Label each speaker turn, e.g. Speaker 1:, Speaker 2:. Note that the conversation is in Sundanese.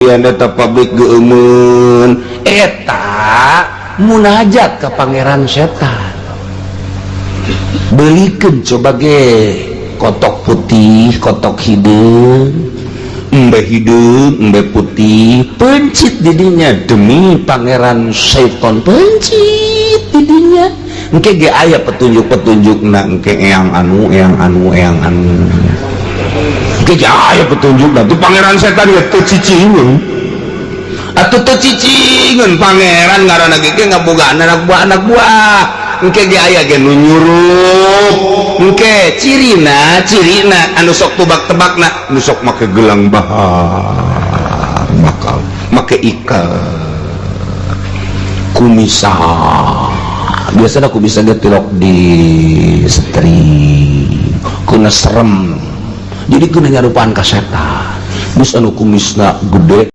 Speaker 1: Eta pabrik geumeun, eta munajat ke Pangeran Setan. Belikan coba ge kotok putih, kotok hideung, embe hideung, embe putih, pencit didinya demi Pangeran Setan, pencit didinya. Engke ge aya petunjuk-petunjuk na, engke eyang anu, eyang anu, eyang anu. Engke ge aya petunjuk na tuh. Pangeran Setan ge teu cicingeun atuh, teu cicingeun. Pangeran ngaranna ge ngabogaan anak buah, anak buah. Engke ge aya ge nu nyurup. Engke cirina, cirina anu sok tebak-tebakna, nu sok make gelang bahar, bakal make ikat kumisa. Biasanya kumisa ge tilok di strik, kuna serem, jadi kuna nyarupaan ka setan. Geus anu kumisna gede.